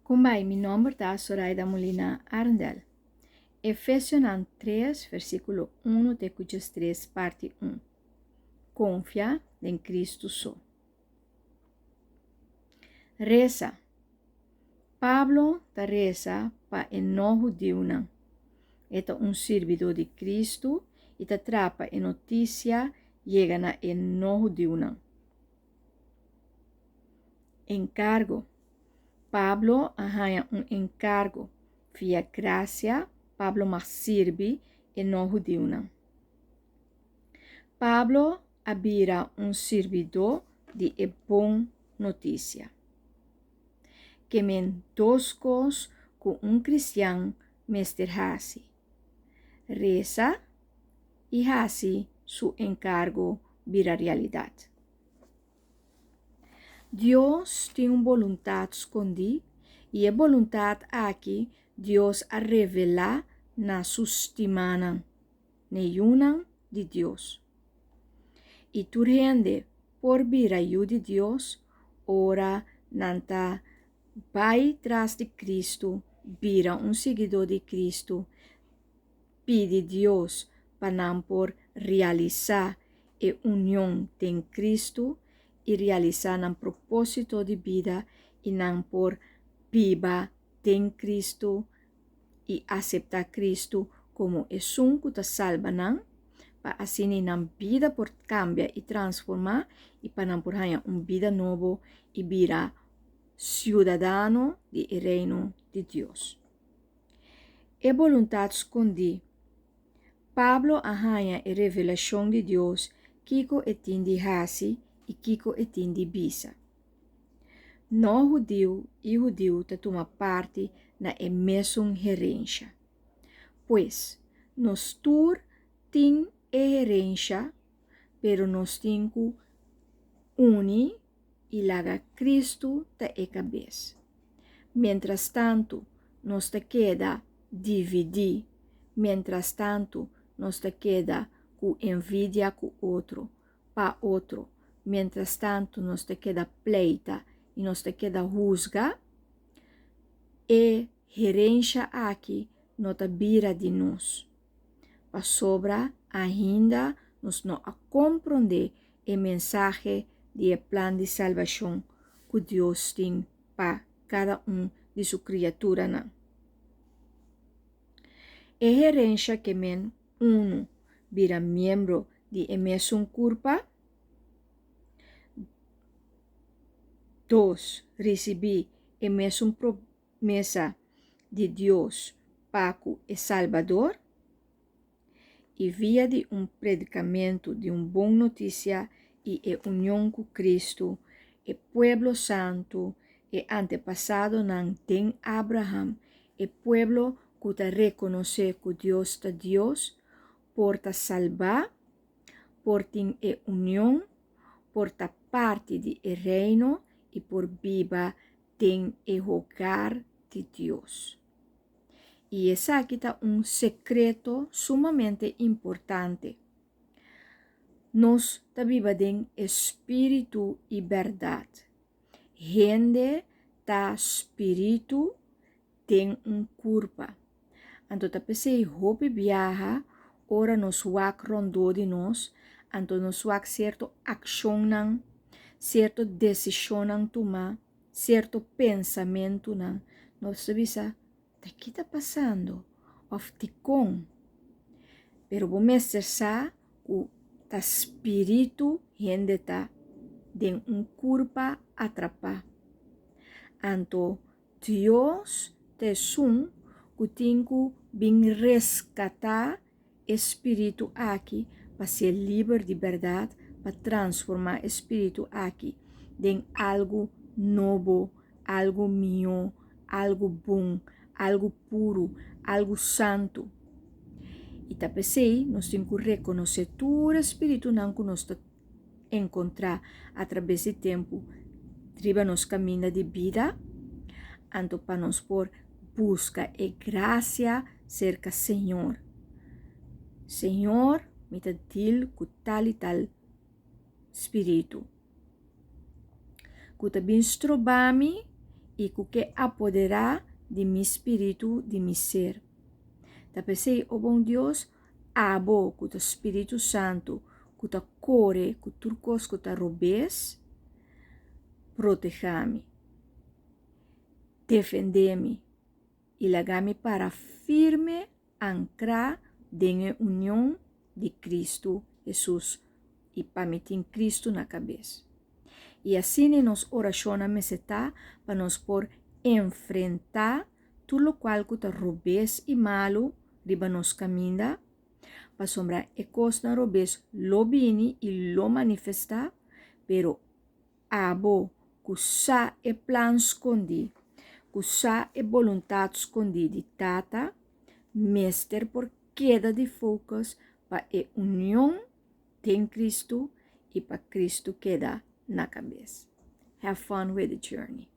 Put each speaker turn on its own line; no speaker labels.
Kumbai, mi nòmber ta Soraida Molina Arendel. Efesionan 3, versíkulo 1 te ku 13, parti 1. Konfia den Kristu so. Resa. Pablo ta resa pa e no-hudiunan. E ta un sirbidó di Kristu i ta trapa e notisia yega na e no-hudiunan. Enkargo. Pablo a haña un enkargo. Via grasia, Pablo mag sirbi e no-hudiunan. Pablo a bira un sirbidó di e bon notisia. Ke men dos kos ku un kristian mester hasi, resa i hasi su enkargo bira realidat. Dios tin un boluntat skondí i e boluntat aki Dios a revelá na su stimánan, n'e yunan di Dios. I tur hende por bira yu di Dios ora nan ta bai tras di Kristu, bira un siguidó di Kristu, pidi Dios pa nan por realisá e union den Kristu i realisá nan propósito di bida i nan por biba den Kristu i aseptá Kristu komo esun ku ta salba nan, pa asina nan bida por kambia i transformá i pa nan por haña un bida nobo i bira siudadano di e Reino di Dios. E boluntat skondí. Pablo a haña e revelashon di Dios kiko e tin di hasi i kiko e tin di bisa. No hudiu i hudiu ta tuma parti na e mesun herensha. Pues, nos tur tin e herensha, pero nos tin ku uni i laga Kristu ta e kabes. Mientrastantu, nos ta keda dividí. Mientrastantu, nos ta keda ku envidia ku otro, pa otro. Mientrastantu, nos ta keda pleita i nos ta keda husga. E herensha aki no ta bira di nos, pasobra ainda nos no a komprondé e mensahe di e plan di salbashon ku Dios tin pa kada un di su kriaturanan. E herensha ke men unu bira miembro di e mesun kurpa, dos risibí e mesun promesa di Dios pa ku e Salbador, i via di un predikamentu di un bon notisia i e union ku Kristu, e pueblo santu, e antepasadonan den Abraham, e pueblo ku ta rekonosé ku Dios ta Dios, por ta salbá, por tin e union, por ta parti di e Reino i por biba den e hogar di Dios. I esaki ta un sekreto sumamente importante. Nos ta biba den e spiritu i bèrdat. Hende ta spiritu den un kurpa. Anto ta p'esei hopi biaha ora nos wak rondó di nos, anto nos wak sierto akshonnan, sierto desishonnan tumá, sierto pensamentunan, nos ta bisa, Ta ki ta pasando? Òf dikon? Pero bo mester sa ku ta spiritu hende ta den un kurpa atrapá. Anto Dios ta esun ku tin ku bin reskatá e spiritu aki pa ser liber di bèrdat, pa transformá e spiritu aki den algu nobo, algu mihó, algu bon, algu puru, algu santu. I ta p'esei nos tin ku rekonosé tur e spiritunan ku nos ta enkontrá atrabes di tempu riba nos kaminda di bida, anto pa nos por buska e grasia serka Señor. Señor, mi ta dil ku tal i tal spiritu ku ta bin stroba mi. i ku ke apoderá di mi spiritu, di mi ser. Ta p'esei, o bon Dios, abo ku ta Spiritu Santu, ku ta kore ku tur kos ku ta robes, protehá mi, defendé mi i laga mi para firme ankrá den e union di Kristu Hesus i pa mi tin Kristu na kabes. I asina nos orashonnan mester ta pa nos por enfrentá tur lokual ku ta robes i malu riba nos kaminda, pasobra e kosnan robes lo bini i lo manifestá, pero Abo ku sa e plan skondí, ku sa e boluntat skondí di Tata, mester por keda di focus pa e union den Cristo i pa Cristo keda na kabes. Have fun with the journey.